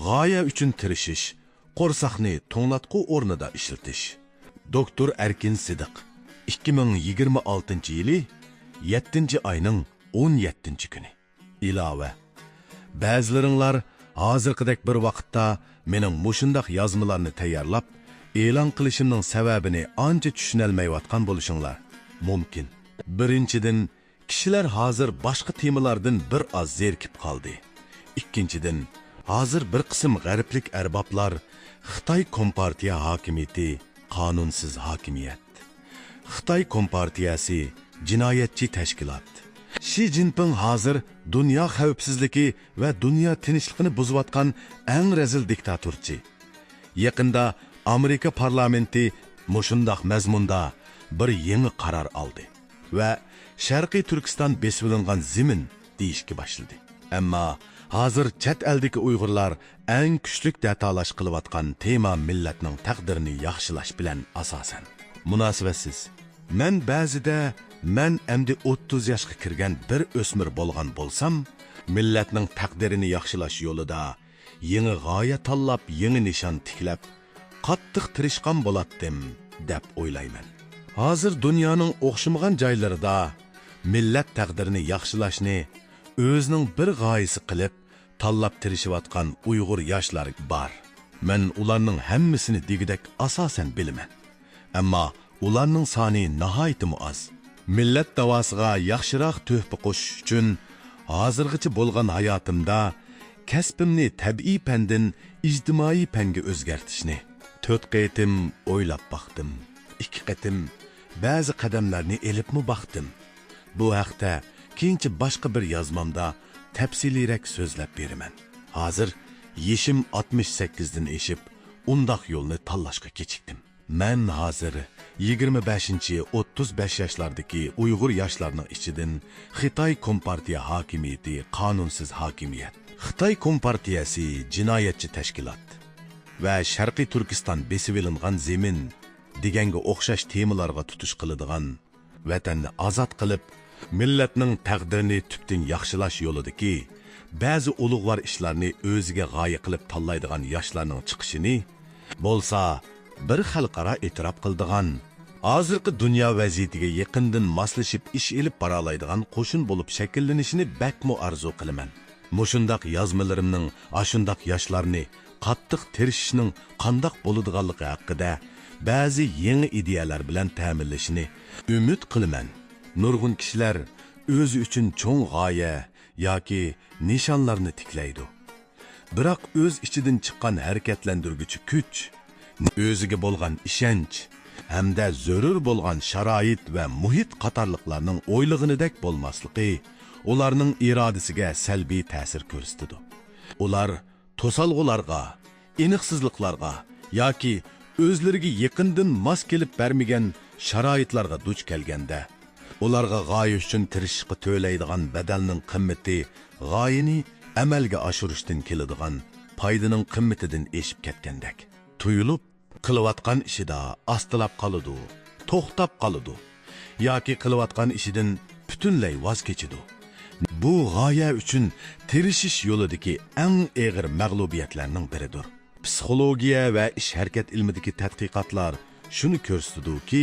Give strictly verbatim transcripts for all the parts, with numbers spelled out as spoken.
غايە ئۈچۈن تىرىشىش، قورساقنى توڭلاتقۇ ئورنىدا ئىشلىتىش. دوكتور ئەركىن سىدىق، ئىككى مىڭ يىگىرمە ئالتىنچى يىلى يەتتىنچى ئاينىڭ ئون يەتتىنچى كۈنى. ئىلاۋە: بەزىلىرىڭلار ھازىرقىدەك بىر ۋاقىتتا مېنىڭ مۇشۇنداق يازمىلارنى تەييارلاپ، ئېلان قىلىشىمنىڭ سەۋەبىنى ئانچە چۈشىنەلمەيۋاتقان بولۇشۇڭلار مۇمكىن. بىرىنچىدىن، كىشىلەر ھازىر باشقا تېمىلاردىن بىر ئاز زېرىكىپ قالدى. ئىككىنچىدىن، ھازىر بىر قىسىم غەربلىك ئەربابلار خىتاي كومپارتىيە ھاكىمىيىتى قانۇنسىز ھاكىمىيەت، خىتاي كومپارتىيەسى جىنايەتچى تەشكىلات، شى جىنپىڭ ھازىر دۇنيا خەۋپسىزلىكى ۋە دۇنيا تىنچلىقىنى بۇزۇۋاتقان ئەڭ رەزىل دىكتاتورچى. يېقىندا ئامېرىكا پارلامېنتى مۇشۇنداق مەزمۇندا بىر يېڭى قارار ئالدى ۋە شەرقىي تۈركىستان بېسىۋېلىنغان زېمىن دېيىشكە باشلىدى. ئەمما ھازىر چەت ئەلدىكى ئۇيغۇرلار ئەڭ كۈچلۈك دەتالاش قىلىۋاتقان تېما مىللەتنىڭ تەقدىرىنى ياخشىلاش بىلەن ئاساسەن. مۇناسىۋەتسىز. مەن بەزىدە مەن ئەمدى ئوتتۇز ياشقا كىرگەن بىر ئۆسمۈر بولغان بولسام، مىللەتنىڭ تەقدىرىنى ياخشىلاش يولىدا يېڭى غايە تاللاپ، يېڭى نىشان تىكلەپ، قاتتىق تىرىشقان بولاتتىم، دەپ ئويلايمەن. ھازىر دۇنيانىڭ ئوخشىمىغان جايلىرىدا مىللەت تەقدىرىنى ياخشىلاشنى ئۆزىنىڭ بىر غايىسى قىلىپ، تاللاپ تىرىشىۋاتقان ئۇيغۇر ياشلار بار. مەن ئۇلارنىڭ ھەممىسىنى دېگۈدەك ئاساسەن بىلىمەن. ئەمما ئۇلارنىڭ سانى ناھايىتىمۇ ئاز. مىللەت داۋاسىغا ياخشىراق تۆھپە قوشۇش ئۈچۈن ھازىرغىچە بولغان ھاياتىمدا كەسپىمنى تەبىئىي پەندىن ئىجتىمائىي پەنگە ئۆزگەرتىشنى تۆت قېتىم ئويلاپ باقتىم. ئىككى قېتىم بەزى قەدەملەرنى ئېلىپمۇ باقتىم. بۇ ھەقتە كېيىنچە باشقا بىر يازمامدا تەپسىلىيرەك سۆزلەپ بېرىمەن. ھازىر يېشىم ئاتمىش سەككىزدىن ئېشىپ، ئۇنداق يولنى تاللاشقا كېچىكتىم. مەن ھازىر يىگىرمە بەشىنچى، ئوتتۇز بەش ياشلاردىكى ئۇيغۇر ياشلارنىڭ ئىچىدىن خىتاي كومپارتىيە ھاكىمىيىتى قانۇنسىز ھاكىمىيەت، خىتاي كومپارتىيەسى جىنايەتچى تەشكىلات ۋە شەرقىي تۈركىستان بېسىۋېلىنغان زېمىن دېگەنگە ئوخشاش تېمىلارغا تۇتۇش قىلىدىغان، ۋەتەننى ئازاد قىلىپ، مىللەتنىڭ تەقدىرىنى تۈپتىن ياخشىلاش يولىدىكى بەزى ئۇلۇغۋار ئىشلارنى ئۆزىگە غايە قىلىپ تاللايدىغان ياشلارنىڭ چىقىشىنى بولسا بىر خەلقئارا ئېتىراپ قىلىدىغان، ھازىرقى دۇنيا ۋەزىيىتىگە يېقىندىن ماسلىشىپ ئىش ئېلىپ بارالايدىغان قوشۇن بولۇپ شەكىللىنىشىنى بەكمۇ ئارزۇ قىلىمەن. مۇشۇنداق يازمىلىرىمنىڭ ئاشۇنداق ياشلارنى قاتتىق تىرىشىشنىڭ قانداق بولىدىغانلىقى ھەققىدە بەزى يېڭى ئىدىيەلەر بىلەن تەمىنلىشىنى ئۈمىد قىلىمەن. نۇرغۇن كىشىلەر ئۆزى ئۈچۈن چوڭ غايە ياكى نىشانلارنى تىكلەيدۇ. بىراق ئۆز ئىچىدىن چىققان ھەرىكەتلەندۈرگۈچى كۈچ، ئۆزىگە بولغان ئىشەنچ ھەمدە زۆرۈر بولغان شارائىت ۋە مۇھىت قاتارلىقلارنىڭ ئويلىغىنىدەك بولماسلىقى ئۇلارنىڭ ئىرادىسىگە سەلبىي تەسىر كۆرسىتىدۇ. ئۇلار توسالغۇلارغا، ئېنىقسىزلىقلارغا ياكى ئۆزلىرىگە يېقىندىن ماس كېلىپ بەرمىگەن شارائىتلارغا دۇچ كەلگەندە، ئۇلارغا غايە ئۈچۈن تىرىشىشقا تۆلەيدىغان بەدەلنىڭ قىممىتى غايىنى ئەمەلگە ئاشۇرۇشتىن كېلىدىغان پايدىنىڭ قىممىتىدىن ئېشىپ كەتكەندەك تۇيۇلۇپ، قىلىۋاتقان ئىشىدا ئاستىلاپ قالىدۇ، توختاپ قالىدۇ ياكى قىلىۋاتقان ئىشىدىن پۈتۈنلەي ۋاز كېچىدۇ. بۇ غايە ئۈچۈن تىرىشىش يولىدىكى ئەڭ ئېغىر مەغلۇبىيەتلەرنىڭ بىرىدۇر. پسىخولوگىيە ۋە ئىش-ھەرىكەت ئىلمىدىكى تەتقىقاتلار شۇنى كۆرسىتىدۇكى،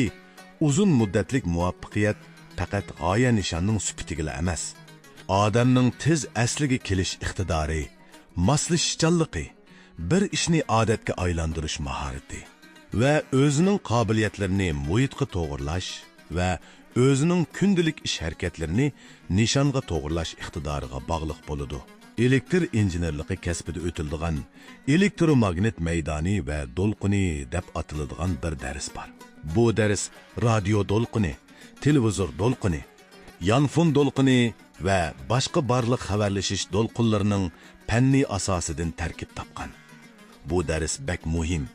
ئۇزۇن مۇددەتلىك مۇۋەپپەقىيەت پەقەت غايە-نىشاننىڭ سۈپىتىگىلا ئەمەس، ئادەمنىڭ تېز ئەسلىگە كېلىش ئىقتىدارى، ماسلىشىشچانلىقى، بىر ئىشنى ئادەتكە ئايلاندۇرۇش ماھارىتى ۋە ئۆزىنىڭ قابىلىيەتلىرىنى مۇھىتقا توغرىلاش ۋە ئۆزىنىڭ كۈندىلىك ئىش-ھەرىكەتلىرىنى نىشانغا توغرىلاش ئىقتىدارىغا باغلىق بولىدۇ. ئېلېكتر ئىنژېنېرلىقى كەسپىدە ئۆتۈلىدىغان ئېلېكتروماگنىت مەيدانى ۋە دولقۇنى دەپ ئاتىلىدىغان بىر دەرس بار. بۇ دەرس رادىيو دولقۇنى، تېلېۋىزور دولقۇنى، يانفون دولقۇنى ۋە باشقا بارلىق خەۋەرلىشىش دولقۇنلىرىنىڭ پەننىي ئاساسىدىن تەركىب تاپقان. بۇ دەرس بەك مۇھىم،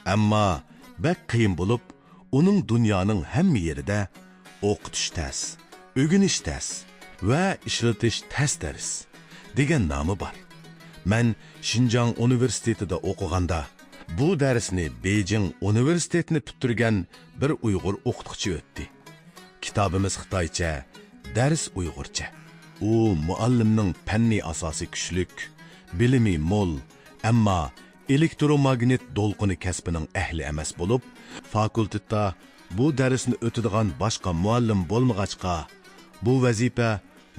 ئەمما بەك قىيىن بولۇپ، ئۇنىڭ دۇنيانىڭ ھەممە يېرىدە «ئوقۇتۇش تەس، ئۆگىنىش تەس ۋە ئىشلىتىش تەس دەرس» دېگەن نامى بار. مەن شىنجاڭ ئۇنىۋېرسىتېتىدا ئوقۇغاندا، بۇ دەرسنى بېيجىڭ ئۇنىۋېرسىتېتىنى پۈتتۈرگەن بىر ئۇيغۇر ئوقۇتقۇچى ئۆتتى. كىتابىمىز خىتايچە، دەرس ئۇيغۇرچە. ئۇ مۇئەللىمنىڭ پەننىي ئاساسى كۈچلۈك، بىلىمى مول، ئەمما ئېلېكتروماگنىت دولقۇنى كەسپىنىڭ ئەھلى ئەمەس بولۇپ، فاكۇلتېتتا بۇ دەرسنى ئۆتىدىغان باشقا مۇئەللىم بولمىغاچقا، بۇ ۋەزىپە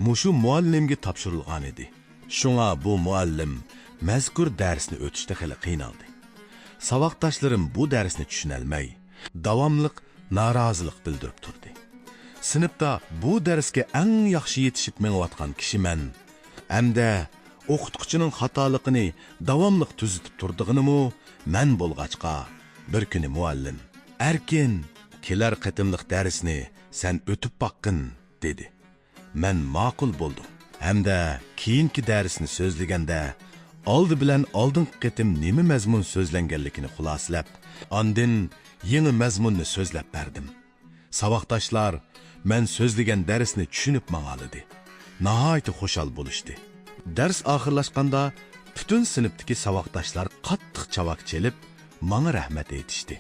مۇشۇ مۇئەللىمگە تاپشۇرۇلغانىدى. شۇڭا بۇ مۇئەللىم مەزكۇر دەرسنى ئۆتۈشتە خېلى قىينالدى. ساۋاقداشلىرىم بۇ دەرسنى چۈشىنەلمەي، داۋاملىق نارازىلىق بىلدۈرۈپ تۇردى. سىنىپتا بۇ دەرسكە ئەڭ ياخشى يېتىشىپ مېڭىۋاتقان كىشى مەن. ھەمدە ئوقۇتقۇچىنىڭ خاتالىقىنى داۋاملىق تۈزىتىپ تۇرىدىغىنىمۇ مەن بولغاچقا، بىر كۈنى مۇئەللىم، «ئەركىن، كېلەر قېتىملىق دەرسنى سەن ئۆتۈپ باققىن» دېدى. مەن ماقۇل بولدۇم ھەمدە كېيىنكى دەرسنى سۆزلىگەندە، ئالدى بىلەن ئالدىنقى قېتىم نېمە مەزمۇن سۆزلەنگەنلىكىنى خۇلاسىلەپ، ئاندىن يېڭى مەزمۇننى سۆزلەپ بەردىم. ساۋاقداشلار مەن سۆزلىگەن دەرسنى چۈشىنىپ ماڭالىدى. ناھايىتى خۇشال بولۇشتى. دەرس ئاخىرلاشقاندا پۈتۈن سىنىپتىكى ساۋاقداشلار قاتتىق چاۋاك چېلىپ، ماڭا رەھمەت ئېيتىشتى.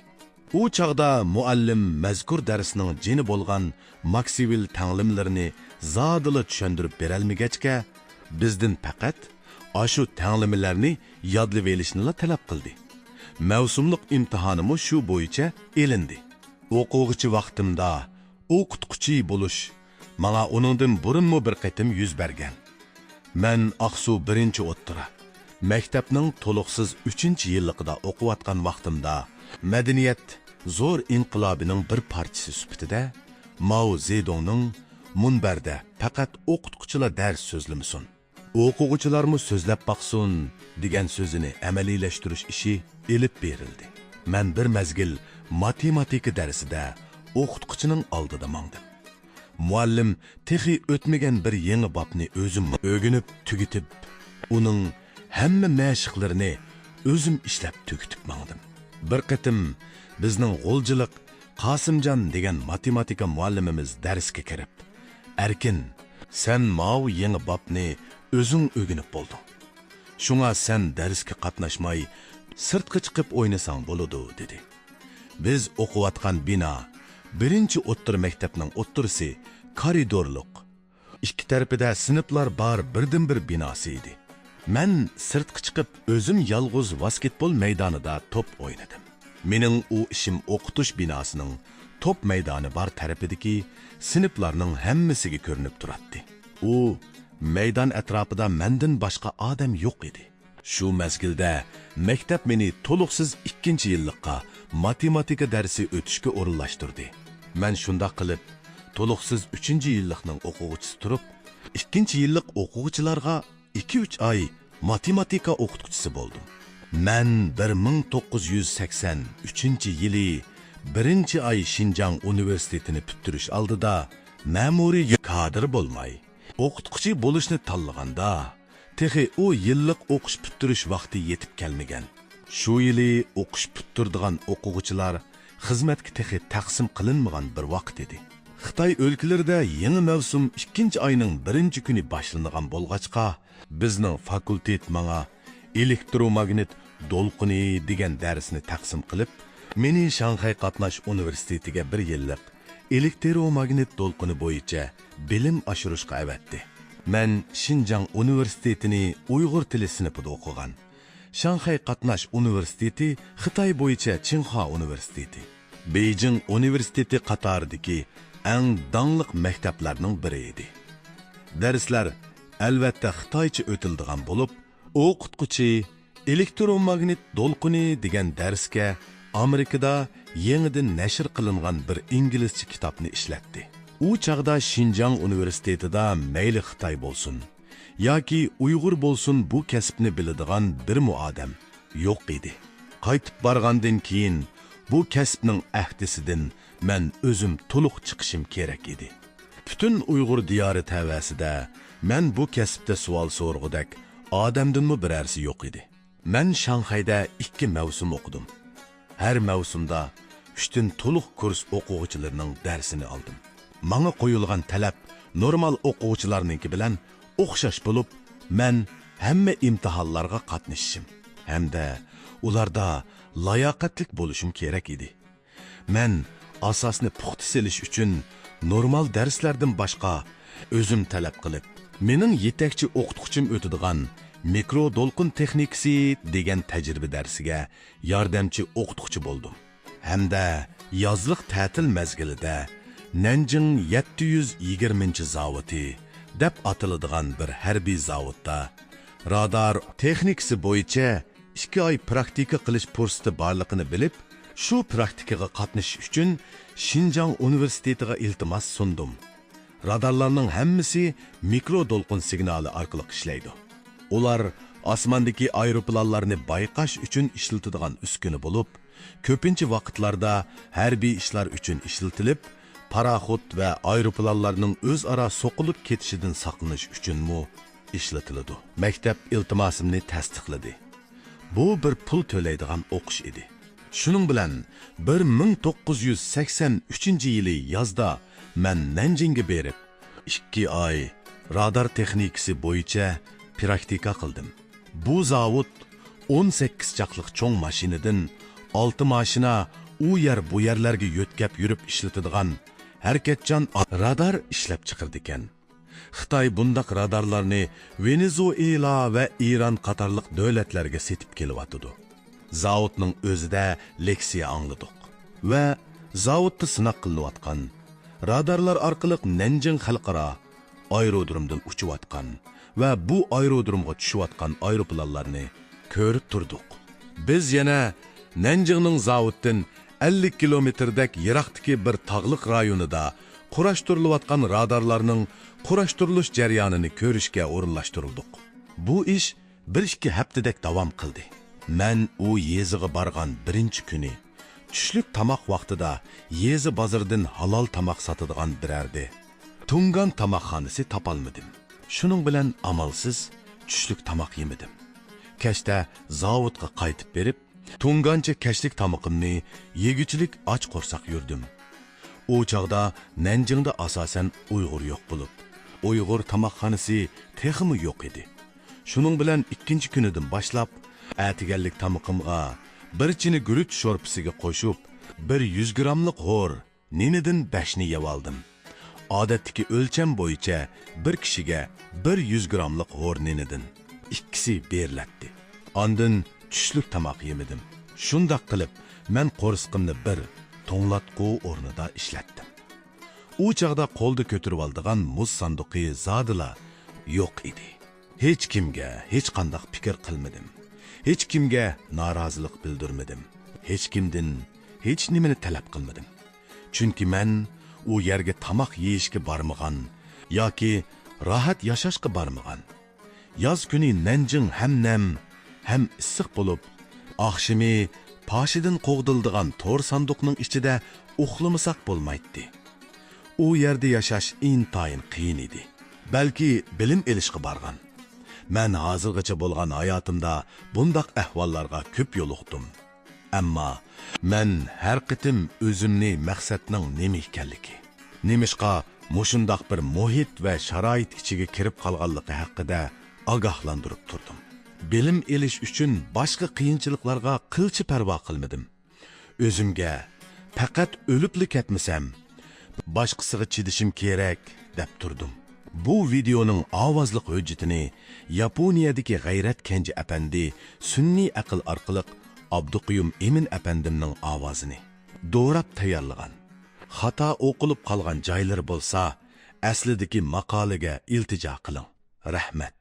ئۇ چاغدا مۇئەللىم مەزكۇر دەرسنىڭ جېنى بولغان ماكسۋېل تەڭلىمىلىرىنى زادىلا چۈشەندۈرۈپ بېرەلمىگەچكە، بىزدىن پەقەت ئاشۇ تەڭلىمىلەرنى يادلىۋېلىشنىلا تەلەپ قىلدى. مەۋسۇملۇق ئىمتىھانىمۇ شۇ بويىچە ئېلىندى. ئوقۇغۇچى ۋاقتىمدا ئوقۇتقۇچى بولۇش ماڭا ئۇنىڭدىن بۇرۇنمۇ بىر قېتىم يۈز بەرگەن. مەن ئاقسۇ بىرىنچى ئوتتۇرا مەكتەپنىڭ تولۇقسىز ئۈچىنچى يىللىقىدا ئوقۇۋاتقان ۋاقتىمدا، مەدەنىيەت زور ئىنقىلابىنىڭ بىر پارچىسى سۈپىتىدە ماۋ زېدۇڭنىڭ مۇنبەردە «پەقەت ئوقۇتقۇچىلا دەرس سۆزلىمىسۇن، ئوقۇغۇچىلارمۇ سۆزلەپ باقسۇن» دېگەن سۆزىنى ئەمەلىيلەشتۈرۈش ئىشى ئېلىپ بېرىلدى. مەن بىر مەزگىل ماتېماتىكا دەرسىدە ئوقۇتقۇچىنىڭ ئالدىدا ماڭدىم. مۇئەللىم تېخى ئۆتمىگەن بىر يېڭى بابنى ئۆزۈم ئۆگىنىپ تۈگىتىپ، ئۇنىڭ ھەممە مەشىقلىرىنى ئۆزۈم ئىشلەپ تۈگىتىپ ماڭدىم. بىر قېتىم بىزنىڭ غۇلجىلىق قاسىمجان دېگەن ماتېماتىكا مۇئەللىمىمىز دەرسكە كىرىپ، «ئەركىن، سەن ماۋۇ يېڭى بابنى ئۆزۈڭ ئۆگىنىپ بولدۇڭ. شۇڭا سەن دەرسكە قاتناشماي، سىرتقا چىقىپ ئوينىساڭ بولىدۇ» دېدى. بىز ئوقۇۋاتقان بىنا بىرىنچى ئوتتۇرا مەكتەپنىڭ ئوتتۇرىسى كارىدورلۇق، ئىككى تەرىپىدە سىنىپلار بار بىردىنبىر بىناسى ئىدى. مەن سىرتقا چىقىپ ئۆزۈم يالغۇز ۋاسكېتبول مەيدانىدا توپ ئوينىدىم. مېنىڭ ئۇ ئىشىم ئوقۇتۇش بىناسىنىڭ توپ مەيدانى بار تەرىپىدىكى سىنىپلارنىڭ ھەممىسىگە كۆرۈنۈپ تۇراتتى. ئۇ مەيدان ئەتراپىدا مەندىن باشقا ئادەم يوق ئىدى. شۇ مەزگىلدە مەكتەپ مېنى تولۇقسىز ئىككىنچى يىللىققا ماتېماتىكا دەرسى ئۆتۈشكە ئورۇنلاشتۇردى. مەن شۇنداق قىلىپ، تولۇقسىز ئۈچىنچى يىللىقنىڭ ئوقۇغۇچىسى تۇرۇپ، ئىككىنچى يىللىق ئوقۇغۇچىلارغا ئىككى-ئۈچ ئاي ماتېماتىكا ئوقۇتقۇچىسى بولدۇم. مەن بىر مىڭ توققۇز يۈز سەكسەن ئۈچىنچى يىلى بىرىنچى ئاي شىنجاڭ ئۇنىۋېرسىتېتىنى پۈتتۈرۈش ئالدىدا مەمۇرىي كادىر بولماي، ئوقۇتقۇچى بولۇشنى تاللىغاندا، تېخى ئۇ يىللىق ئوقۇش پۈتتۈرۈش ۋاقتى يېتىپ كەلمىگەن. شۇ يىلى ئوقۇش پۈتتۈرىدىغان ئوقۇغۇچىلار خىزمەتكە تېخى تەقسىم قىلىنمىغان بىر ۋاقىت ئىدى. خىتاي ئۆلكىلىرىدە يېڭى مەۋسۇم ئىككىنچى ئاينىڭ بىرىنچى كۈنى باشلىنىدىغان بولغاچقا، بىزنىڭ فاكۇلتېت ماڭا ئېلېكتروماگنىت دولقۇنى دېگەن دەرسنى تەقسىم قىلىپ، مېنى شاڭخەي قاتناش ئۇنىۋېرسىتېتىگە بىر يىللىق ئېلېكتروماگنىت دولقۇنى بويىچە بىلىم ئاشۇرۇشقا ئەۋەتتى. مەن شىنجاڭ ئۇنىۋېرسىتېتىنى ئۇيغۇر تىلى سىنىپىدا ئوقۇغان. شاڭخەي قاتناش ئۇنىۋېرسىتېتى خىتاي بويىچە چىڭخۇا ئۇنىۋېرسىتېتى، بېيجىڭ ئۇنىۋېرسىتېتى قاتارىدىكى ئەڭ داڭلىق مەكتەپلەرنىڭ بىرى ئىدى. دەرسلەر ئەلۋەتتە خىتايچە ئۆتۈلىدىغان بولۇپ، ئوقۇتقۇچى ئېلېكتروماگنىت دولقۇنى دېگەن دەرسكە ئامېرىكىدا يېڭىدىن نەشر قىلىنغان بىر ئىنگلىزچە كىتابنى ئىشلەتتى. ئۇ چاغدا شىنجاڭ ئۇنىۋېرسىتېتىدا مەيلى خىتاي بولسۇن ياكى ئۇيغۇر بولسۇن، بۇ كەسىپنى بىلىدىغان بىرمۇ ئادەم يوق ئىدى. قايتىپ بارغاندىن كېيىن بۇ كەسىپنىڭ ئەھدىسىدىن مەن ئۆزۈم تولۇق چىقىشىم كېرەك ئىدى. پۈتۈن ئۇيغۇر دىيارى تەۋەسىدە مەن بۇ كەسىپتە سوئال سورىغۇدەك ئادەمدىنمۇ بىرەرسى يوق ئىدى. مەن شاڭخەيدە ئىككى مەۋسۇم ئوقۇدۇم. ھەر مەۋسۇمدا ئۈچتىن تولۇق كۇرس ئوقۇغۇچىلىرىنىڭ دەرسىنى ئالدىم. ماڭا قويۇلغان تەلەپ نورمال ئوقۇغۇچىلارنىڭكى بىلەن ئوخشاش بولۇپ، مەن ھەممە ئىمتىھانلارغا قاتنىشىشىم ھەمدە ئۇلاردا لاياقەتلىك بولۇشۇم كېرەك ئىدى. مەن ئاساسنى پۇختا سېلىش ئۈچۈن نورمال دەرسلەردىن باشقا ئۆزۈم تەلەپ قىلىپ، مېنىڭ يېتەكچى ئوقۇتقۇچىم ئۆتىدىغان مىكرو دولقۇن تېخنىكىسى دېگەن تەجرىبە دەرسىگە ياردەمچى ئوقۇتقۇچى بولدۇم ھەمدە يازلىق تەتىل مەزگىلىدە نەنجىڭ يەتتە يۈز يىگىرمىنچى زاۋۇتى دەپ ئاتىلىدىغان بىر ھەربىي زاۋۇتتا رادار تېخنىكىسى بويىچە ئىككى ئاي پراكتىكا قىلىش پۇرسىتى بارلىقىنى بىلىپ، شۇ پراكتىكىغا قاتنىشىش ئۈچۈن شىنجاڭ ئۇنىۋېرسىتېتىغا ئىلتىماس سۇندۇم. رادارلارنىڭ ھەممىسى مىكرو دولقۇن سىگنالى ئارقىلىق ئىشلەيدۇ. ئۇلار ئاسماندىكى ئايروپىلانلارنى بايقاش ئۈچۈن ئىشلىتىدىغان ئۈسكۈنە بولۇپ، كۆپىنچە ۋاقىتلاردا ھەربىي ئىشلار ئۈچۈن ئىشلىتىلىپ، پاراخوت ۋە ئايروپىلانلارنىڭ ئۆزئارا سوقۇلۇپ كېتىشىدىن ساقلىنىش ئۈچۈنمۇ ئىشلىتىلىدۇ. مەكتەپ ئىلتىماسىمنى تەستىقلىدى. بۇ بىر پۇل تۆلەيدىغان ئوقۇش ئىدى. شۇنىڭ بىلەن بىر مىڭ توققۇز يۈز سەكسەن ئۈچىنچى يىلى يازدا مەن نەنجىڭگە بېرىپ، ئىككى ئاي رادار تېخنىكىسى بويىچە پراكتىكا قىلدىم. بۇ زاۋۇت ئون سەككىز چاقلىق چوڭ ماشىنىدىن ئالتە ماشىنا ئۇ يەر بۇ يەرلەرگە يۆتكەپ يۈرۈپ ئىشلىتىدىغان ھەرىكەتچان رادار ئىشلەپ چىقىرىدىكەن. خىتاي بۇنداق رادارلارنى ۋېنېزۇئېلا ۋە ئىران قاتارلىق دۆلەتلەرگە سېتىپ كېلىۋاتىدۇ. زاۋۇتنىڭ ئۆزىدە لېكسىيە ئاڭلىدۇق ۋە زاۋۇتتا سىناق قىلىنىۋاتقان، رادارلار ئارقىلىق نەنجىڭ خەلقئارا ئايرودرومدىن ئۇچۇۋاتقان ۋە بۇ ئايرودرومغا چۈشۈۋاتقان ئايروپىلانلارنى كۆرۈپ تۇردۇق. بىز يەنە نەنجىڭنىڭ زاۋۇتتىن ئەللىك كىلومېتىردەك يىراقتىكى بىر تاغلىق رايونىدا قۇراشتۇرۇلۇۋاتقان رادارلارنىڭ قۇراشتۇرۇلۇش جەريانىنى كۆرۈشكە ئورۇنلاشتۇرۇلدۇق. بۇ ئىش بىر ئىككى ھەپتىدەك داۋام قىلدى. مەن ئۇ يېزىغا بارغان بىرىنچى كۈنى چۈشلۈك تاماق ۋاقتىدا يېزا بازىرىدىن ھالال تاماق ساتىدىغان بىرەردە تۇڭگان تاماقخانىسى تاپالمىدىم. شۇنىڭ بىلەن ئامالسىز چۈشلۈك تاماق يېمىدىم. كەچتە زاۋۇتقا قايتىپ بېرىپ، تۇڭگانچە كەچلىك تامىقىمنى يېگۈچىلىك ئاچ قورساق يۈردۈم. ئۇ چاغدا نەنجىڭدا ئاساسەن ئۇيغۇر يوق بولۇپ، ئۇيغۇر تاماقخانىسى تېخىمۇ يوق ئىدى. شۇنىڭ بىلەن ئىككىنچى كۈنىدىن باشلاپ، ئەتىگەنلىك تامىقىمغا بىر چىنە گۈرۈچ شورپىسىگە قوشۇپ، بىر يۈز گراملىق ھور نېنىدىن بەشنى يەۋالدىم. ئادەتتىكى ئۆلچەم بويىچە بىر كىشىگە بىر يۈز گراملىق ھور نېنىدىن ئىككىسى بېرىلەتتى. ئاندىن چۈشلۈك تاماق يېمىدىم. شۇنداق قىلىپ، مەن قورسىقىمنى بىر توڭلاتقۇ ئورنىدا ئىشلەتتىم. ئۇ چاغدا قولدا كۆتۈرۈۋالىدىغان مۇز ساندۇقى زادىلا يوق ئىدى. ھېچكىمگە ھېچقانداق پىكىر قىلمىدىم. ھېچكىمگە نارازىلىق بىلدۈرمىدىم. ھېچكىمدىن ھېچنېمىنى تەلەپ قىلمىدىم. چۈنكى مەن ئۇ يەرگە تاماق يېيىشكە بارمىغان ياكى راھەت ياشاشقا بارمىغان. ياز كۈنى نەنجىڭ ھەم نەم، ھەم ئىسسىق بولۇپ، ئاخشىمى پاشىدىن قوغدىلىدىغان تور ساندۇقنىڭ ئىچىدە ئۇخلىمىساق بولمايتتى. ئۇ يەردە ياشاش ئىنتايىن قىيىن ئىدى. بەلكى بىلىم ئېلىشقا بارغان. مەن ھازىرغىچە بولغان ھاياتىمدا بۇنداق ئەھۋاللارغا كۆپ يولۇقتۇم. ئەمما مەن ھەر قېتىم ئۆزۈمنى مەقسەتنىڭ نېمە ئىكەنلىكى، نېمىشقا مۇشۇنداق بىر مۇھىت ۋە شارائىت ئىچىگە كىرىپ قالغانلىقى ھەققىدە ئاگاھلاندۇرۇپ تۇردۇم. بىلىم ئېلىش ئۈچۈن باشقا قىيىنچىلىقلارغا قىلچە پەرۋا قىلمىدىم. ئۆزۈمگە، پەقەت ئۆلۈپلا كەتمىسەم، باشقىسىغا چىدىشىم كېرەك، دەپ تۇردۇم. بۇ ۋىدېئونىڭ ئاۋازلىق ھۆججىتىنى ياپونىيەدىكى غەيرەت كەنجى ئەپەندى سۈنئىي ئەقىل ئارقىلىق ئابدۇقىيۇم ئىمىن ئەپەندىمنىڭ ئاۋازىنى دوراپ تەييارلىغان. خاتا ئوقۇلۇپ قالغان جايلىرى بولسا، ئەسلىدىكى ماقالىگە ئىلتىجا قىلىڭ. رەھمەت.